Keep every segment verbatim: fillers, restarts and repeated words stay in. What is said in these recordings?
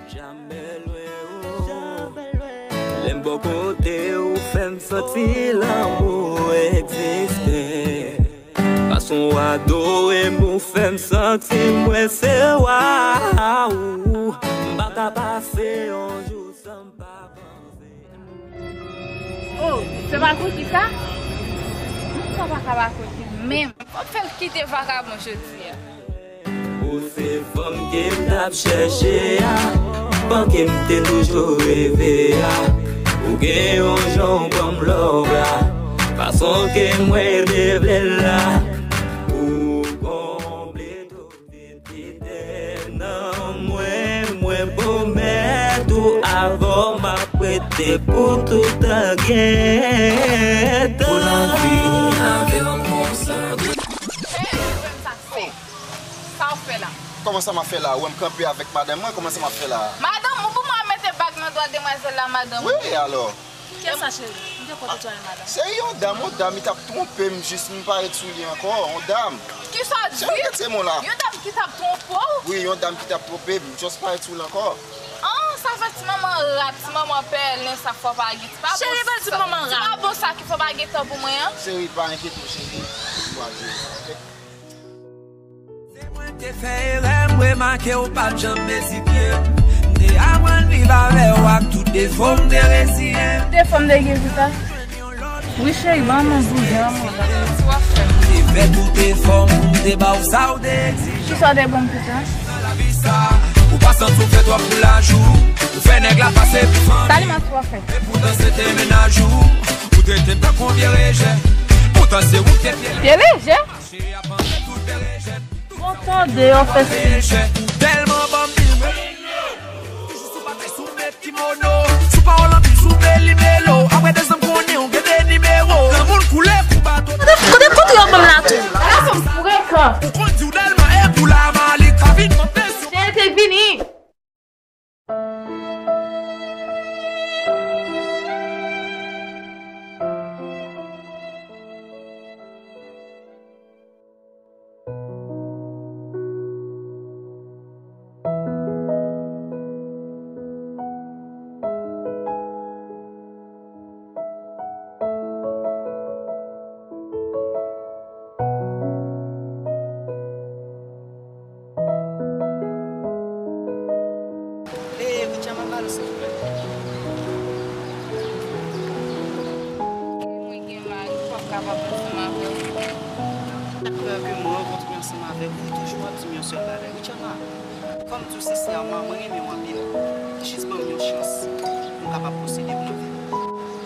Jamè lwen ou. Lè m bò kote ou fè m santi lanmou egziste. Fason w adore m ou fè m santi mwen se wa ou. M pa ka pase yon jou san m pa panse. Oh, se pa koki sa? Sa pa ka pa koki menm. Fò m fè l kite vakabon jodi a. Ou se fanm ke m t ap chèche a, fanm ke m te toujou reve a. Ou gen yon jan w ban m love la, fason ke mwen te vle l la. Ou konble tout vide ki te nan mwen, mwen pwomèt ou avè w m ap rete pou tout tan gen tan. Pou lavi avè w konsa. Sa w fè la? Kòman sa m ap fè la? Ou wè m kanpe avèk madanm mwen, kòman sa m ap fè la? Madanm ou pou mwen mete bag nan dwa demwazèl la, madanm? Wi, alò. Kiyès sa, cheri? M te konn ou tande madanm. Se yon dam, yon dam, li t ap twonpe m jis, m parèt sou li ankò, yon dam. Kisa w di? Cheri, kite mo la. Yon dam ki t ap twonpe w? Wi, yon dam ki t ap twonpe m, just parèt sou li ankò. Ah, sa fè ti manman rat, ti manman pèlen, sa fò pa gen, ti pa bon. Cheri, pa di manman rat. Ti pa bon sa ki fò pa gen tan pou mwen an. Cheri, pa enkyete w, cheri. Ou a jere sa, oke? Se mwen te fè erè, m remake w pa t janm mezi pye m. M te aprann viv avè w ak tout defo m, m te reziyen m. Defo m te gen pou sa? Wi, cheri, ban mwen bouzen an, mwen la. Sa w ap fè? M te fè tout efò m pou m te ba w sa w te egzije. Kisa w te ban m pou sa? Nan lavi sa, ou pa santi w fè twòp pou lajou. Ou fè nèg la pase pou fanmi. Sa li mèt w ap fè? Epoutan se te mennaj ou. Ou trete m tankou yon vye rejè. Poutan se ou k te pye lejè. Pye lejè? Bon, tande, yo fè si. Ou tèlman ban m pil. Toujou sou batay, sou met kimono. Sou pawòl anpil, sou meli melo. Apre de zanm konnen ou gen de nimewo. Lanmou l koule kou bato. Kote, kote, kote yo ban m la tou? Ala fanm frekan. Ou konn di w Dèlma e pou la Malik. Pa vin pran presyon. Cheri, te vini. Ee, Richard, m ap pale, silvouplè. Mwen gen mari, m p ap kapab ansanm avè w. Chak fwa ke mwen rankontre ansanm avèk ou, ou toujou ap di m yon sèl bagay, Richard, fò m di w sensèman, mwen renmen w anpil. Jis ban m yon chans pou m kapab posede pou mwen.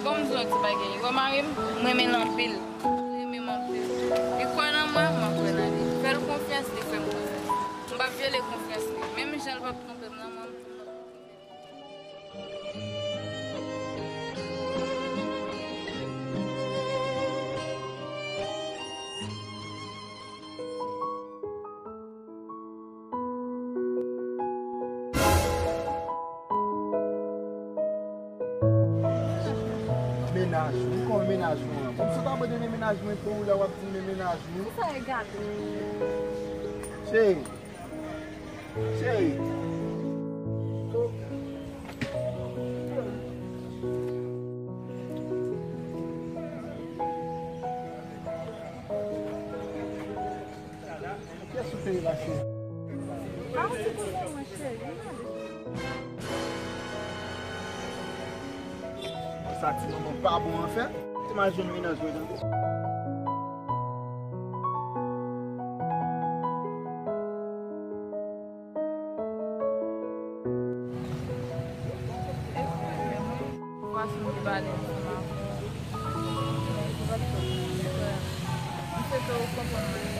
Bon, m di w yon ti bagay. Ou wè mari m, m renmen l anpil. Li renmen m anpil. Li kwè nan mwen, mwen kwè nan li. Fè l konfyans, li fè m konfyans. M p ap vyole konfyans li. Menm jan l p ap twonpe m nan, mwen menm tou m p ap twonpe l. Mennaj ou, kòman mennaj ou an? Bon, m sot abandone mennaj mwen pou ou, la w ap di m men mennaj ou. Kisa e gate? Cheri. Cheri. Pyès ou peye la, cheri? Pa yon ti kote mwen, cheri. Sa ti manman pa bon an fè. Te mal jwenn mennaj mwen tande. Fason li pale ansanm avè w. M swete w konprann mwen.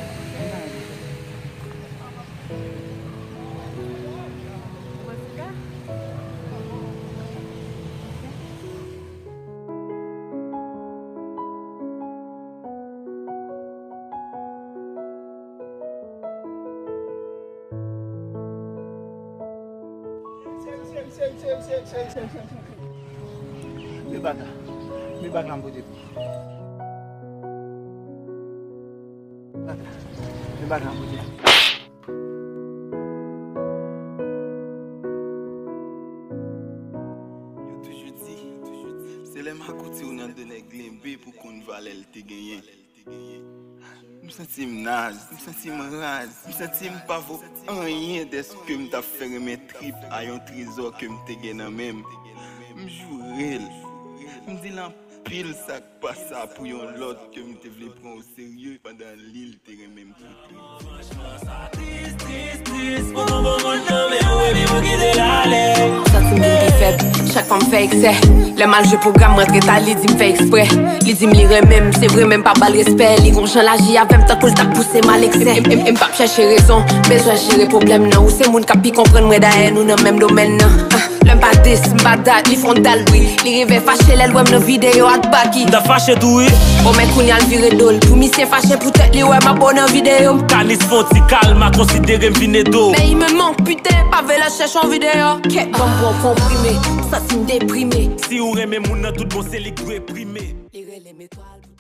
Men bag la. Men bag la m pote pou ou. Yo toujou di, se lè makout ou nan do nèg lenbe pou konn valè l te genyen. M santi m naz, m santi m raz, m santi m pa vo anyen dèske m t ap fè renmen trip a yon trezò ke m te gen nan men m. M joure l. M di l anpil sa k pa sa pou yon lòt ke m te vle pran oserye pandan li l te renmen m tou. Santi m vin pi fèb chak fwa m fè eksè. Lè m al jwe pwogram, m rantre ta, li di m fè eksprè. Li di m li renmen m, se vre, men m pa ba l respè. Li gon jan l aji avè m tankou l t ap pouse m al eksè. M, m, m p ap chèche rezon, bezwen jere pwoblèm nan. Ou se moun k ap pi konprann mwen, dayè nou nan menm domèn nan. Ah, lè m pa dis, m pa dat, li fè yon dal bri. Li rive fache lè l wè m nan videyo ak Baky. M ta fache tou wi. O men kounye a l vire do l pou misye fache poutèt li wè m ap bo nan videyo m. Kanis fè yon ti kalma, konsidere m vin ede w. Men il me manque, putain, pa vle chèche yon videyo. Kèt, ban m pran konprime, m santi m deprime. Si ou renmen moun nan, tout bon se li k dwe prime. Li rele m etwal.